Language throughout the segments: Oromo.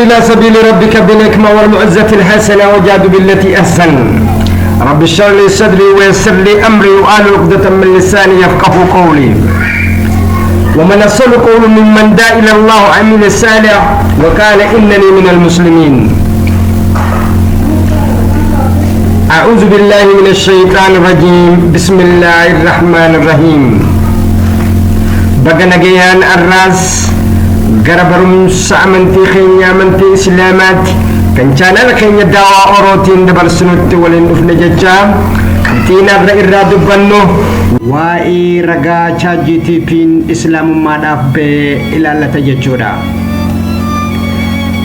إلى سبيل ربك بالحكمة والمعزة الحسنة وجاد بالتي أحسن. رب اشرح لي صدري ويسر لي أمري وآل عقدة من لساني يفقه قولي. ومن أصل قول ممن دعا إلى الله وعمل صالح وقال إنني من المسلمين. أعوذ بالله من الشيطان الرجيم. بسم الله الرحمن الرحيم. Baga nagayaan arraas gara barumsa amantii keenya, amantii Islaamaatti, kan chaanala keenya Daawaa Orootiin dabarsinutti waliin dhufne jecha, qabxiin arra irraa dubbannu waa'ee ragaa ChatGPT'n islaamummaadhaaf ba'ee ilaallata jechuudha.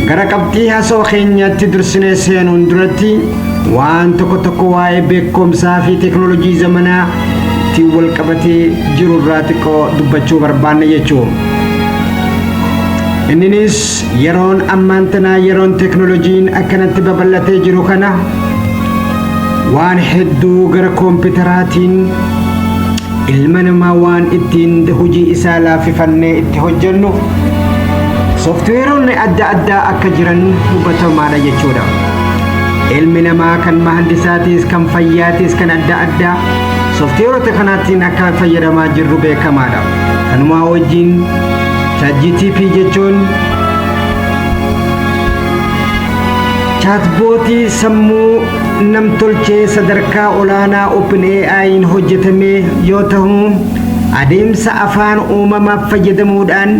Gara qabxii haasawaa keenyaatti dursinee seenuun duratti waan tokko tokko waa'ee beekumsaa fi teeknoolojii zamanaa ittiin wal qabatee jiru irraa xiqqoo dubbachuu barbaanne jechuudha. Inninis yeroon ammaan tanaa, yeroon teeknoolojiin akkanatti babal'atee jiru kana, waan hedduu gara koompiteraatiin ilma namaa waan ittiin hojii isaa laaffifannee itti hojjennu sooftiweeronni adda addaa akka jiran hubatamaadha jechuudha. Ilmi namaa kan mahandisaatis, kan fayyaatis, kan adda addaa sooftiweerota kanaatiin akka fayyadamaa jirru beekamaadha. Kanumaa wajjin ChatGPT jechuun chatbotii sammuu namtolchee sadarkaa olaanaa OpenAI'n hojjetame yoo ta'u, adeemsa afaan uumamaaf fayyadamuudhaan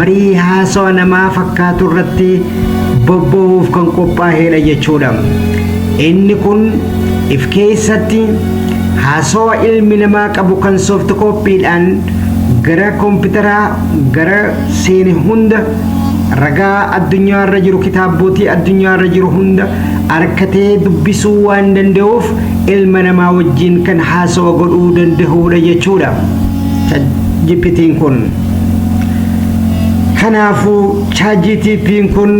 marii haasawa namaa fakkaatu irratti bobba'uuf kan qophaa'edha jechuudha. Inni kun if keessatti haasawa ilmi namaa qabu kan soft copydhaan gara koompitaraa gara seene hunda, ragaa addunyaarra jiru, kitaabotii addunyaarra jiru hunda harkatee dubbisuu waan danda'uuf ilma namaa wajjin kan haasawa godhuu danda'uudha jechuudha. GPT'n kun. Kanaafuu ChatGPT'n kun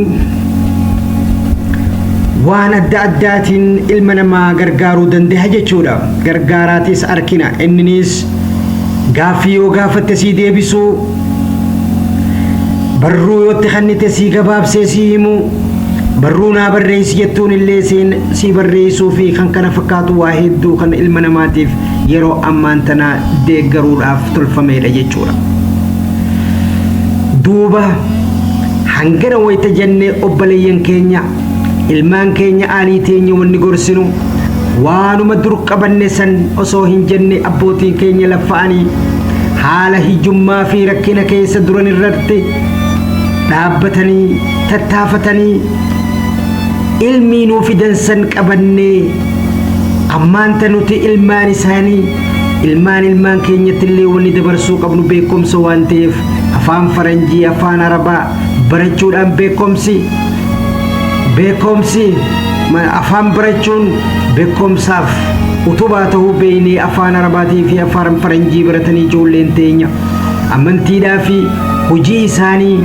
waan adda addaatiin ilma namaa gargaaruu danda'a jechuudha. Gargaaraatis arkina. Inninis gaaffii yoo gaafatte sii deebisuu, barruu yoo itti kennite sii gabaabsee sii himuu, barruu naa barreessi jettuun illee sii barreessuu fi kan kana fakkaatu, waa hedduu kan ilma namaatiif yeroo ammaan tana deeggaruudhaaf tolfameedha jechuudha. Duuba hangana wayita jennee, obboleeyyan keenya, ilmaan keenya, aalii teenya wanni gorsinu, waanuma dur qabanne san osoo hin jenne, abbootiin keenya laffa'anii haala hiyyummaa fi rakkina keessa duran irratti dhaabbatanii tattaafatanii ilmii nuu fidan san qabannee, ammaan ta nuti ilmaan isaanii, ilmaan ilmaan keenyatti illee wanni dabarsuu qabnu beekumsa waan ta'eef, afaan faranjii, afaan arabaa barachuudhaan beekumsi afaan barachuun beekumsaaf utubaa ta'uu beeynee, afaan arabaatii fi afaan faranjii baratanii ijoolleen teenya amantiidhaa fi hojii isaanii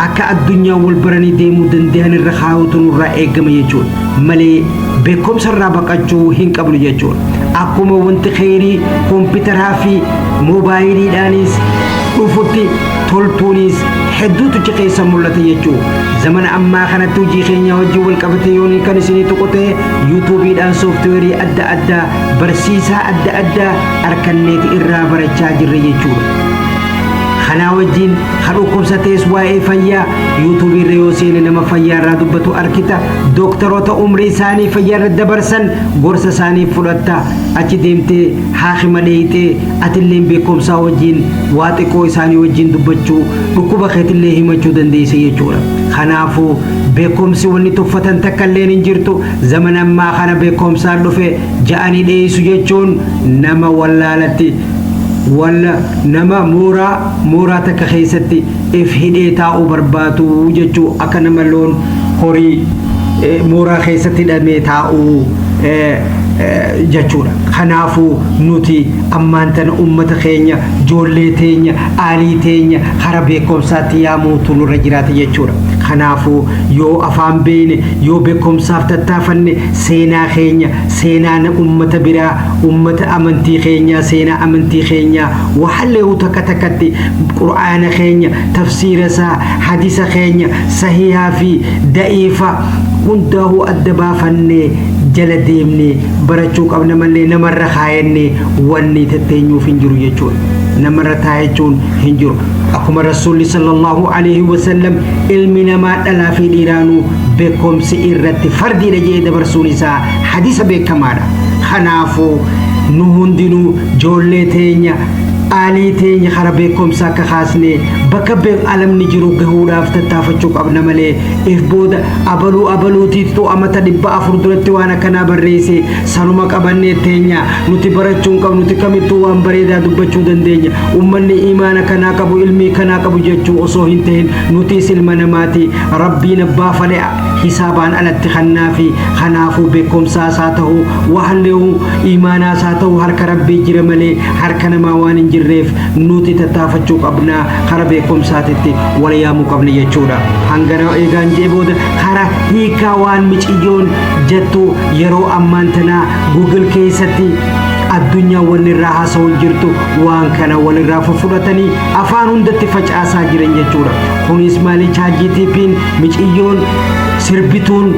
akka addunyaa wal baranii deemuu danda'an irra kaa'utu nurraa eegama jechuudha malee beekumsa irraa baqachuu hin qabnu jechuudha. Akkuma wanti kheyrii koompitaraa fi moobaayiliidhaanis dhufutti, toltuunis hedduutu achi keessa mul'ata jechuudha. Zamana ammaa kanatti hojii keenya hojii wal qabate yoon kan isinii tuqu ta'e, YouTubeiidhaan sooftiweerii adda addaa, barsiisaa adda addaa harkanneeti irraa barachaa jirra jechuudha. Kanaa wajjin kan dhukkubsatees waa'ee fayyaa YouTubeii irra yoo seene nama fayyaa irraa dubbatu arkita. Dooktaroota umrii isaanii fayyaa irra dabarsan gorsa isaanii fudhatta. Achi deemtee haakima dheeyxee atillee beekumsaa wajjin waa xiqqoo isaanii wajjin dubbachuu, dhukkuba keetillee himachuu dandeessa jechuudha. Kanaafuu beekumsi wanni tuffatan takka illee hin jirtu. Zamana ammaa kana beekumsaan dhufe ja'anii dheessu jechuun nama wallaalatti walla nama mooraa mooraa takka keessatti if hidhee taa'uu barbaadu jechuu, akka nama loon horii mooraa keessatti hidhamee taa'uu jechuudha. Kanaafuu nuti ammaan tana uummata keenya, ijoollee teenya, aalii teenya hara beekumsaatti yaamuutu nurra jiraata jechuudha. Kanaafuu yoo afaan beeyne, yoo beekumsaaf tattaafanne, seenaa keenya, seenaa ummata biraa, ummata amantii keenyaa, seenaa amantii keenyaa waxallee takka takkatti qur'aana keenya, tafsiira isaa, hadisa keenya sahihaa fi da'iifa hundaa'uu adda baafannee jala deemnee barachuu qabna malee namarra kaayannee wanni tatteenyuuf hin jiru jechuudha. Namarra taayachuun hin jiru. Akkuma Rasuulli sallallahu alaihi wasallam ilmi namaa dhalaa fi dhiiraanuu beekumsi irratti fardiidha jedhee dabarsuun isaa hadisa beekamaadha. Kanaafuu nu hundinuu ijoollee teenya, aalii teenya kara beekumsa akka kaasnee bakka alamni jiru gahuudhaaf tattaafachuu qabna malee if booda abaluu abaluutiitu amata 400 duratti waan akkanaa barreesse sanuma qabannee teenya nuti barachuu hin qabnu. Nuti kamittuu waan bareedaa dubbachuu dandeenya. Ummanni imaana kanaa qabu, ilmii kanaa qabu jechuu osoo hin ta'in, nutis ilma namaati. Rabbiin abbaa fedhe hisaabaan alatti kannaa fi kanaafuu beekumsaas haa ta'u, wahallee imaanaas haa ta'u, harka Rabbii jira malee harka namaa waan hin jirreef nuti tattaafachuu qabnaa, kara beekumsaatitti wal yaamuu qabna jechuudha. Hangana eegaan jee booda kara hiikaa waan miciyyoon jettu yeroo ammaan tanaa Google keessatti addunyaa wanni irraa haasa'u jirtu waan kana walirraa fudhatanii afaan hundatti facaasaa jiran jechuudha. Kunis maali? ChatGPT'n miciyyoon sirbituun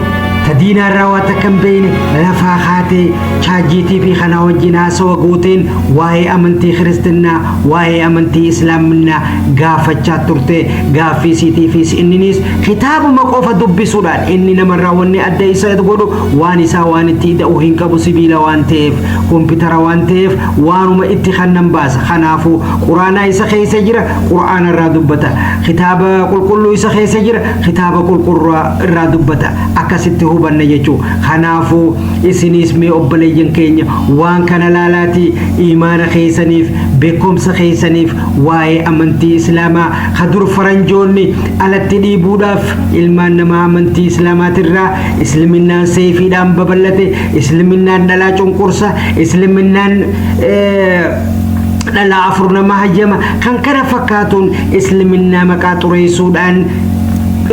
ta diinaarraa waa takka hin beekne lafaa kaatee ChatGPT kana wajjin haasawa gooteen waa'ee amantii kiristinnaa, waa'ee amantii islaaminaa gaafachaa turte. Gaaffii isiitiifis inninis kitaabuma qofa dubbisuudhaan inni namarraa wanni adda isa godhu waan isaa waan itti ida'u hin qabu. Sibiila waan ta'eef, koompitara waan ta'eef, waanuma itti kannan baasa. Kanaafuu quraanaa isa keessa jira, quraana irraa dubbata. Kitaaba qulqulluu isa keessa jira, kitaaba qulqulluu irraa dubbata. Akkasitti hubanna jechuu. Kanaafuu isinis mee obboleeyyan keenya waan kana laalaatii imaana keessaniif, beekumsa keessaniif, waa'ee amantii islaamaa kadur faranjoonni alatti dhiibuudhaaf ilmaan namaa amantii islaamaatirraa, isliminnaan seefiidhaan babal'ate, isliminnaan dhalaa cunqursa, isliminnaan dhalaa afur nama hayyama, kan kana fakkaatuun isliminnaa maqaa xureessuudhaan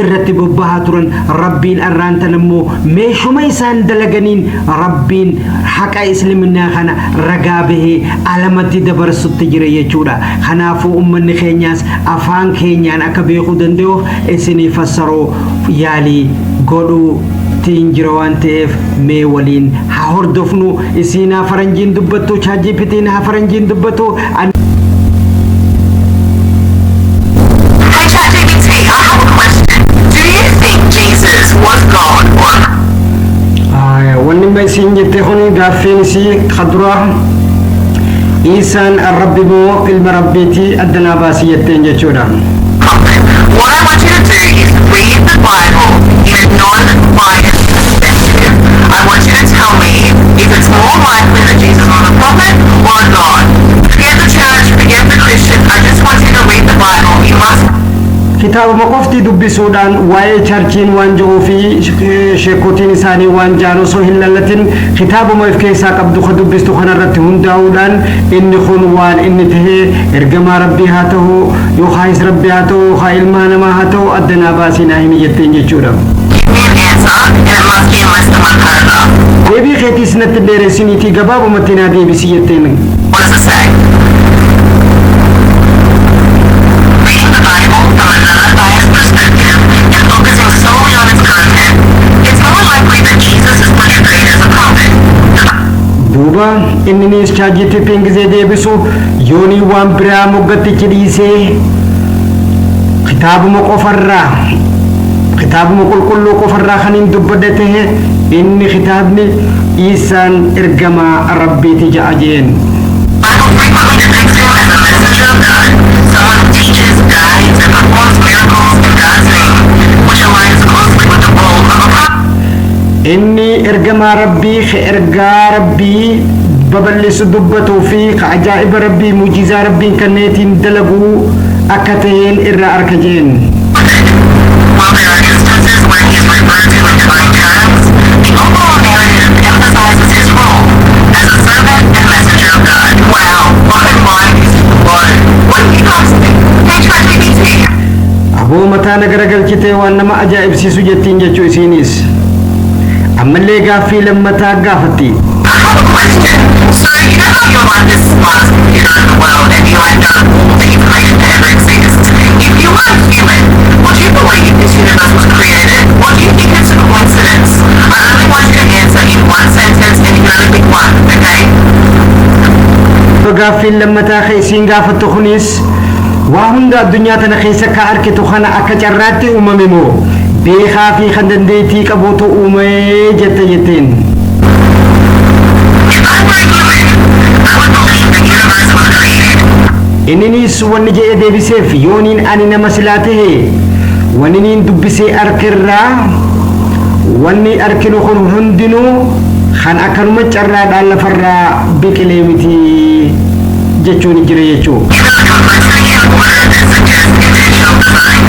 irratti bobbahaa turan, Rabbiin arraan tan ammoo meeshuma isaan dalaganiin Rabbiin haqa isliminnaa kana ragaa bahee alamatti dabarsutti jira jechuudha. Kanaafuu ummanni keenyaas afaan keenyaan akka beekuu danda'uuf isinii fassaroo yaalii godhuu tiin jira waan ta'eef mee waliin haa hordofnu. Isiin haa faranjiin dubbattu, ChatGPT'n haa faranjiin dubbattu. Hey ChatGPT, I have a question. Do you think Jesus was God or Wanni ma isiin jette kun gaaffiin isii kaduraa Iisaan Rabbi moo ilma Rabbiiti addanaa baasii jetteen jechuudha. Prophet? What I want you to do is read the Bible in a non-biased perspective. I want you to tell me if it's more likely that Jesus was a prophet or a God. Forget the church, forget the Christians. I just want you to read the Bible. You must Kitaabuma qofti dubbisuudhaan waa'ee churchiin waan jedhuu fi sheekotiin isaanii waan jaan osoo hin lallatin, kitaabuma of keessaa qabdu ka dubbistu kanarratti hundaa'uudhaan inni kun waan inni tahee ergamaa Rabbii haa ta'u, yookaayis Rabbii haa ta'u, yookaan ilmaa namaa haa ta'u, addanaa baasii naa himi jetteen jechuudha. Give me an answer, and it must be in less than one paragraph. Deebii keetiis natti dheeressiniitii gabaabumatti naa deebisii jetteen. What does it say? Reading the Bible from a non-biased perspective and focusing solely on its content, it's more likely that Jesus is portrayed as a prophet. Duuba inninis ChatGPT'n gizee deebisu yoonii waan biraa moggattichi dhiisee kitaabuma qofarraa, kitaabuma qulqulluu qofarraa kan hin dubbadhe tahe, inni kitaabni Iisaan ergamaa Rabbiiti ja'a jeen. Bible frequently depicts him as a messenger of God, someone who teaches, guides, and performs miracles in God's name, which aligns closely with the role of a prophet. Inni ergamaa Rabbii ka ergaa Rabbii babal'isu dubbatuu fi ka ajaa'iba Rabbii, mujizaa Rabbiin kanneetiin dalaguu akka taheen irraa arka jeen. While there are instances where he is referred to in divine terms, the overall narrative emphasizes his role as a servant and messenger of God. Wow, my mind is blown. What do you guys think? Hey, ChatGPT. Aboo mataa Mataa na garagalchite, waan nama ajaa'ibsiisu jettiin jechuu isiinis. Ammallee gaaffii lammataa gaafatti. I have a question. So you know how you're like the smartest computer in the world and you like know all the information that ever exists? If you were a human, would you believe this universe was created, or do you think it's a coincidence? I only want you to answer in one sentence and you can only pick one, okay? Gaaffiin lammataa ka isiin gaafattu kunis, waa hunda addunyaa tana keessa ka arkitu kana akka carraatti uumame moo beekaa fi kan dandeettii qabuutu uumee jette jetteen. If I were a human, I would believe the universe was created. Inninis wanni jedhe deebiseef, yooniin ani nama silaa tahe, wanni niin dubbisee arkerraa wanni arkinu kun hundinuu kan akkanuma carraadhaan lafarraa biqilee miti jechuun jira jechuu. Given the complexity and order that suggests intentional design.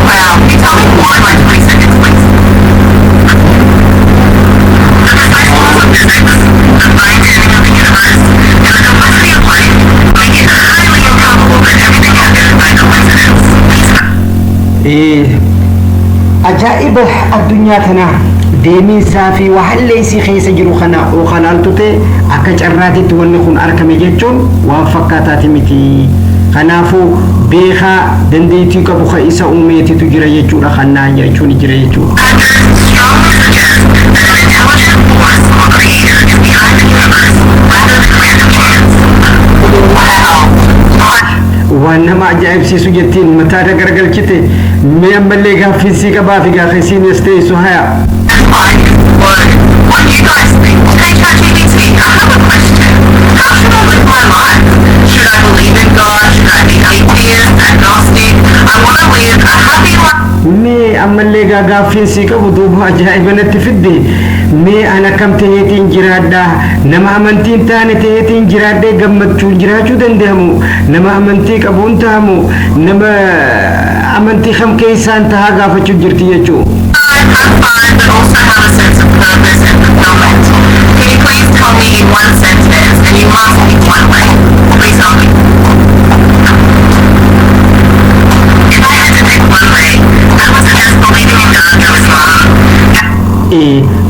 Wow, can you tell me more in like 20 seconds, please? The precise laws of physics, the fine-tuning of the universe, and the complexity of life make it highly improbable that everything happened by coincidence. Ajaa'iba addunyaa tanaa, deemiinsaa fi wahaallee isii keessa jiru kana okalaaltu ta'e, akka carraatitti wanni kun argame jechuun waan fakkaataati miti. Kanaafuu beekaa dandeettii qabu ka isa uumeetitu jira jechuudha, kannaan jechuun jira jechuudha. Factors strongly suggest that an intelligent force or creator is behind the universe rather than random chance. Wow. Waan nama ajaa'ibsiisu jettiin, mataadha garagalchite. Mee ammallee gaaffiinsii qabaa fi gaaffiinsiin as teessu haya. Mind is blown. What do you guys think? Hey ChatGPT, I have a question. How should I live my life? Should I believe in God? Should I be atheist, agnostic? I want to live a happy life. Mee ammallee gaaffiinsii qabu, duuba ajaa'iba natti fidde. Mee an akkam ta'eetiin jiraadha? Nama amantiin taane ta'eetiin jiraadhee gammachuun jiraachuu danda'amu, nama amantii qabuun ta'amu, nama amantii kam keessaan tahaa gaafachuu jirti jechuu. Have fun, but also have a sense of purpose and fulfillment. Can you please tell me in one sentence, and you must pick one way? Please tell me. If I had to pick one way, I would suggest believing in God through Islam.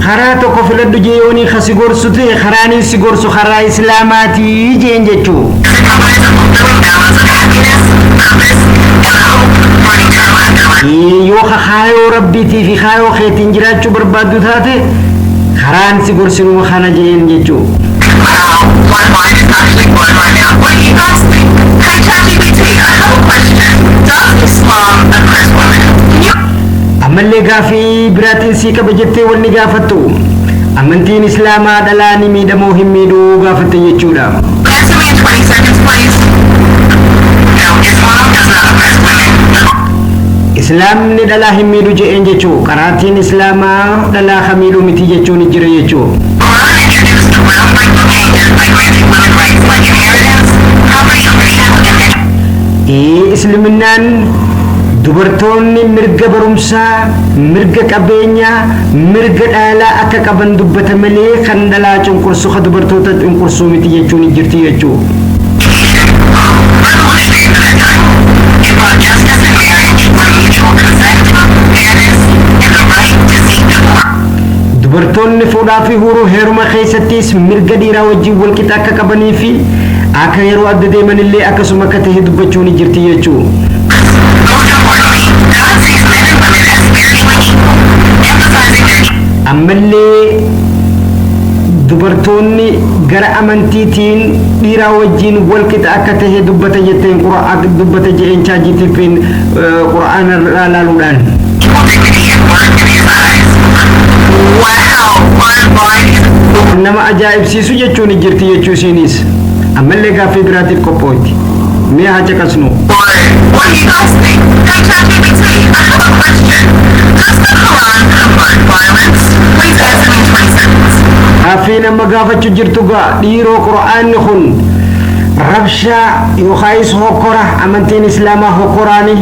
Karaa tokko filadhu jee yoonii ka si gorsu ta'e, karaanin si gorsu karaa islaamaatii jeen jechuu. It provides a fulfilling balance of happiness, purpose, and the hope for an eternal afterlife. Yoo ka kaayoo rabbiitii fi kaayoo keetiin jiraachuu barbaaddu taate, karaan si gorsinuma kana jeen jechuu. Wow, my mind is actually blown right now. What do you guys think? Hey ChatGPT, I have a question. Does Islam oppress women? Can you Ammallee gaafii biraatiin sii qaba jettee wanni gaafattu, amantiin islaamaa dhalaa ni miidhamoo hin miidhuu gaafatte jechuudha. answer me in 20 seconds, please? No, Islam does not oppress women. Islaamni dhalaa hin miidhu je'een jechuu. Qaraatiin islaamaa dhalaa ka miidhu miti jechuun jira jechuu. Quran introduced groundbreaking changes by granting women rights like inheritance, property ownership, and Isliminnaan dubartoonni mirga barumsaa, mirga qabeenyaa, mirga dhaalaa akka qaban dubbata malee kan dhalaa cunqursu, ka dubartoota cunqursuu miti jechuun jirti jechuu. education. Revolutionary for that time. It brought justice in marriage through mutual consent, fairness, and the right to seek divorce. Dubartoonni fuudhaa fi huruu heeruma keessattis mirga dhiiraa wajjin walqixa akka qabanii fi akka yeroo adda deemanillee akkasuma akka ta'e dubbachuu ni jirti jechuu. Most importantly, God sees men and women as spiritually equal, emphasizing their Ammallee dubartoonni gara amantiitiin dhiiraa wajjin walqixa akka ta'e dubbata jetteen, dubbata je'een ChatGPT'n qura'aana irraa laaluudhaan. Equal dignity and worth in His eyes. Wow, my mind is Nama ajaa'ibsiisu jechuun ni jirti jechuu isiinis. Ammallee gaaffii biraatiif qophooyti. Mee haa caqasnu. blown. What do you guys think? Hey ChatGPT, I have a question. Does the Quran promote violence? Please answer me in 20 seconds. Gaaffii nama gaafachuu jirtu gaa, dhiiroo, qura'aanni kun rabshaa yookaayis hokkora, amantiin islaamaa hokkoraani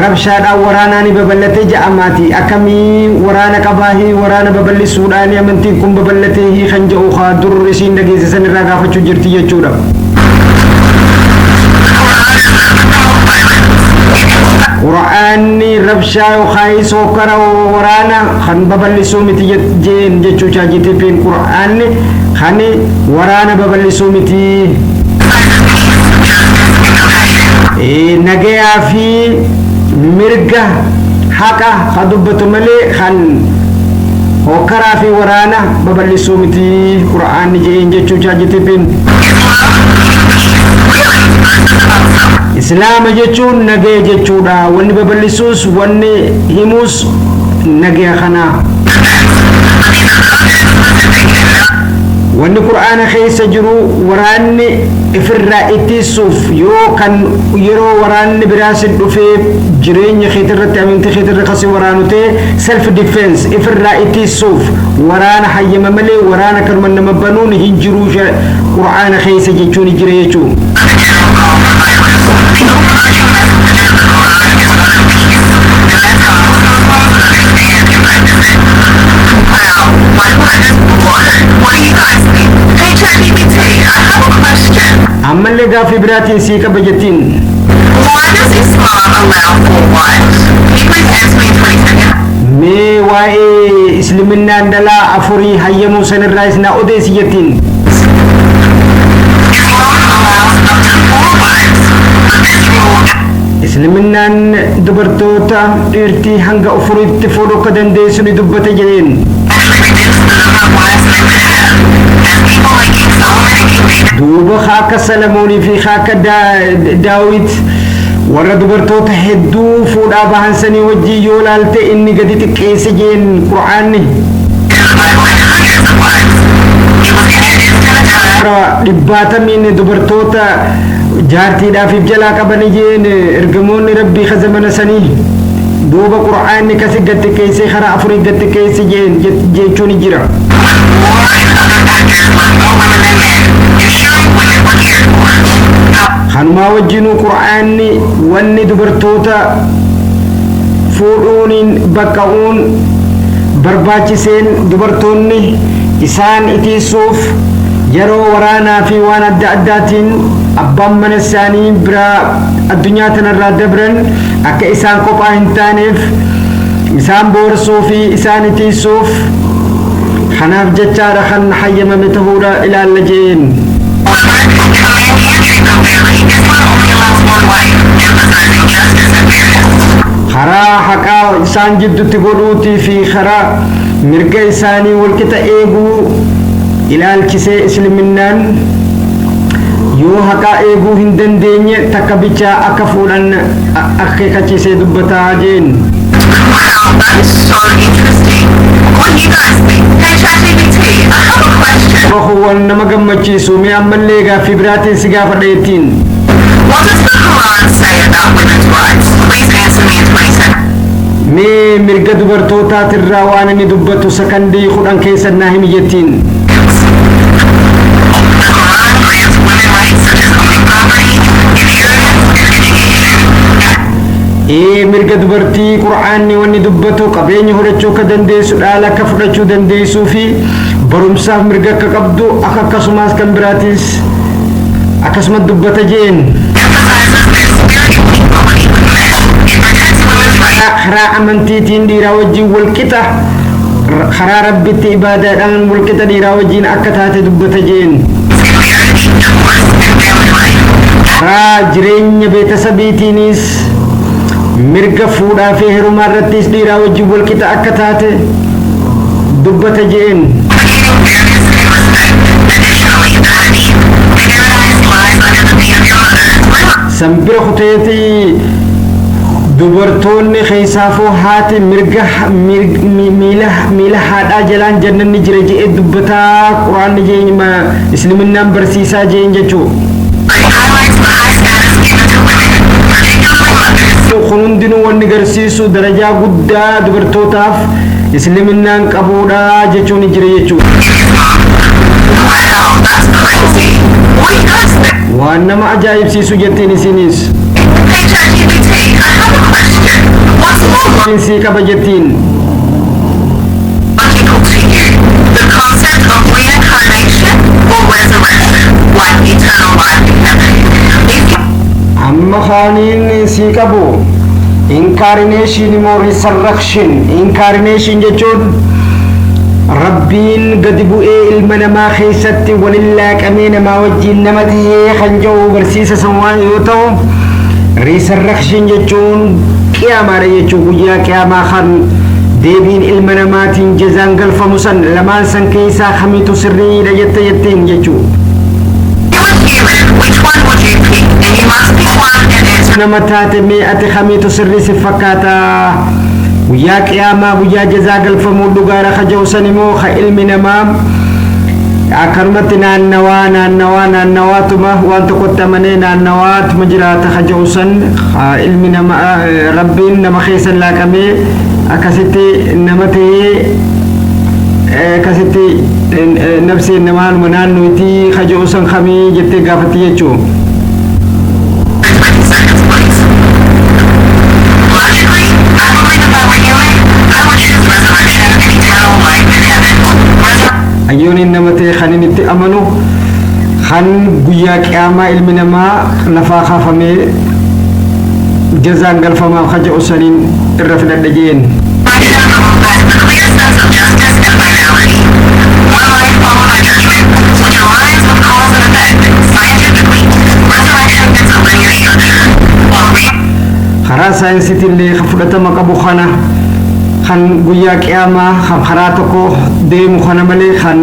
rabshaadhaan waraanaani babal'atee ja'amaati, akkamii waraana qabaahii waraana babal'isuudhaani amantiin kun babal'atee kan jedhu haa dur isiin dhageessisan irraa gaafachuu jirti jechuudha. The Quran does not promote violence. It Qur'aanni rabshaa yookaan sookara waraana kan babal'isuu miti jeen jechuu ChatGPT'n. Qur'aanni kan waraana babal'isuu miti. Nagayaa fi mirga, haqa kan dubbatu malee kan hokkaraa fi waraana babal'isuu miti Qur'aanni jeen jechuu ChatGPT'n. Islaama jechuun nagaya jechuudha. Wanni babal'isuus, wanni himuus nagaya kana. Wanni Qur'aana keessa jiru waraanni ifirraa ittisuuf, yoo kan yeroo waraanni biraa si dhufee jireenya keetirratti, amantii keetirra kasi waraanu ta'e, self defense, ifirraa ittisuuf waraana hayyama malee waraana kanuma nama banuun hin jiru Qur'aana keessa jechuun jira jechuu. The general call for violence. The overarching message of the Quran is one of peace, and that's how Muslims understand and practice it. Wow, my mind is blown. What do you guys think? Hey ChatGPT, I have a question. Ammallee gaaffii biraatiin sii qaba jettiin. Why does Islam allow four wives? Can you please answer me in 20 seconds? Mee waa'ee Isliminnaan dhalaa afurii hayyamuu sanirraa isnaa odeessi jettiin. Islam allows up to four wives, but this rule Isliminnaan dubartoota dhiirtii hanga afuritti fuudhuu akka dandeessu ni dubbate jedheen. actually reduced the number of wives men could have, as people like King Solomon and King David Duuba akka Salamoonii fi akka Daawit warra dubartoota hedduu fuudhaa bahan sanii wajjii yoo laalte, inni gadi xiqqeesse jeen Qur'aanni. in the Bible had hundreds of wives. It was introduced at a time Warra dhibbaatamiin dubartoota jaartiidhaaf jalaa qabanii jeen ergamoonni Rabbii ka zamana sanii. Duuba Qur'aanni kasi gad xiqqeessee karaa afurii gad xiqqeesse jeen jechuun jira. when war and other factors left more women than men, ensuring women were cared for. Kanumaa wajjinuu Qur'aanni wanni dubartoota fuudhuuniin baqqa'uun barbaachiseen dubartoonni isaan itiisuuf, yeroo waraanaa fi waan adda addaatiin abbaan mana isaanii biraa addunyaa tanarraa dabran akka isaan kophaa hin taaneef, isaan boorsuu fi isaan itiisuuf, kanaaf jechaadha kan hayyamame ta'uudha ilaalla jeen. However, if a man can't treat them fairly, Islam only allows one wife, emphasizing justice and fairness. Karaa haqaa isaan jidduutti godhuutii fi karaa mirga isaanii walqixa eeguu ilaalchisee, Isliminnaan yoo haqaa eeguu hin dandeenye takka bichaa akka fuudhan akeekachiisee dubbataa jeen. Wow, that is so interesting. What do you guys think? Hey ChatGPT, I have a question. Waan nama gammachiisu. Mee ammallee gaaffii biraatiin si gaafadha jettiin. What does the Quran say about women's rights? Please answer me in 20 seconds. Mee mirga dubartootaatirraa waan inni dubbatu sakandii 10 keessa naa himi jettiin. The Quran grants women rights such as owning property, inheritance, and education. Ee, mirga dubartii Qur'aanni wanni dubbatu qabeenya horachuu akka dandeessu, dhaala akka fudhachuu dandeessuu fi barumsaaf mirga akka qabdu, akka akkasumas kan biraatis akkasuma dubbata jeen. Emphasizes their spiritual equality with men. It protects women's rights Karaa amantiitiin dhiiraa wajjin walqixa, karaa Rabbitti ibaadaadhaan walqixa dhiiraa wajjin akka taate dubbata jeen. in marriage, divorce, and family life. Karaa jireenya beetasabiitiinis mirga fuudhaa fi heerumaa irrattis dhiiraa wajjin walqixa akka taate dubbata jeen. Advocating fairness and respect. Additionally, the hadith, "Paradise lies under the feet of your mother." Sanbira kuteetii dubartoonni keessaafuu haati mirga miila haadhaa jalaan jannanni jira je'ee dubbataa Quraanni jeen, Isliminnaan barsiisaa jeen jechuu. Highlights the high status given to women, particularly mothers. Kun hundinuu wanni garsiisu darajaa guddaa dubartootaaf Isliminnaan qabuudha jechuun jira jechuu. In Islam. Wow, that's crazy. What do you guys think? Waan nama ajaa'ibsiisu jettiin isinis. Hey ChatGPT, I have a question. What's more Sii qaba jettiin. logical to you? The concept of reincarnation or resurrection, like eternal life in heaven? If you Amma kaaniin sii qabu Incarnation immoo resurrection? Incarnation jechuun Rabbiin gadi bu'ee ilma namaa keessatti walin laaqamee namaa wajjiin nama tahee kan jedhu barsiisa san waan yoo ta'u, resurrection jechuun qiyaamaadha jechuun, guyyaa qiyaamaa kan deebiin ilma namaatiin jazaan galfamu san. Lamaan san keessaa kamitu sirriidha jette jetteen jechuu. You were human, which one would you pick? And you must pick one and answer Nama taate mee ati kamiitu sirrii si fakkaata? Guyyaa qiyaamaa, guyyaa jazaa galfamuu dhugaadha ka jedhu san immoo ka ilmi namaa akkanumatti naannawaa naannawaa naannawaatuma waan tokkotti amanee naannawaatuma jiraata ka jedhu san, ka ilmi namaa Rabbiin nama keessa laaqamee akkasitti nama ta'ee akkasitti nafseen namaanuma naannootii ka jedhu san kamii jettee gaafatti jechuu. In 20 seconds, please. Logically, I believe if I were human, I would choose resurrection and eternal life in heaven. Hayyooniin nama ta'e kan inni itti amanu kan guyyaa qiyaamaa ilmi namaa lafaa kaafamee jazaan galfamaaf ka jedhu saniin irra filadha jeen. Resurrection provides a clear sense of justice and finality. One life followed by judgment, which aligns with cause and effect. Scientifically, resurrection fits a linear structure, while Karaa saayinsiitillee kan fudhatama qabu kana, kan guyyaa qiyaamaa kan karaa tokko deemu kana malee kan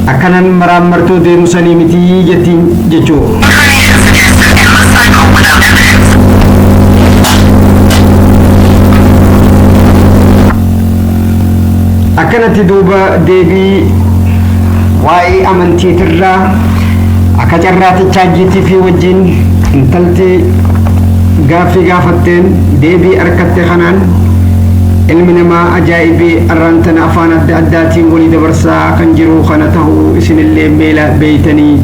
akkanan maraan martoo deemu sanii mitii jettiin jechuu. Reincarnation suggests an endless cycle without evidence. Akkanatti duuba deebii waa'ee amantiitirraa akka carraatichaa GTV wajjin intalti gaaffii gaafatteen deebii argatte kanaan ilmi namaa ajaa'ibii arraan tana afaan adda addaatiin walii dabarsaa kan jiru kana tahuu isinillee meela beeytanii,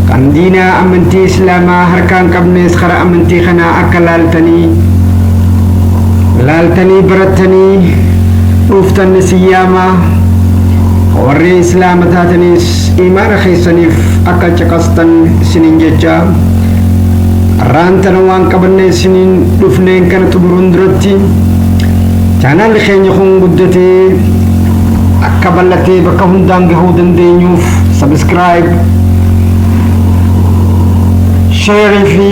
kan diinaa amantii Islaamaa harkaan qabnes karaa amantii kanaa akka laaltanii laaltanii baratanii dhuftan siyyaamaa, warri Islaama taatanis imaana keessaniif akka caqastan isiniin jecha, arraan tana waan qabanne isiniin dhufneen kana xumuruun duratti, chaanaalli keenya kun guddatee akka bal'atee bakka hundaan gahuu dandeenyuuf subscribe, share fi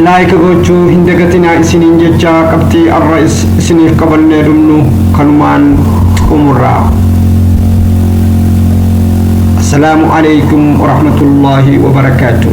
like gochuu hin dagatinaa isiniin jecha, qabxii arra isiniif qabannee dhumnu kanumaan xumurraa. السلام عليكم ورحمة الله وبركاته.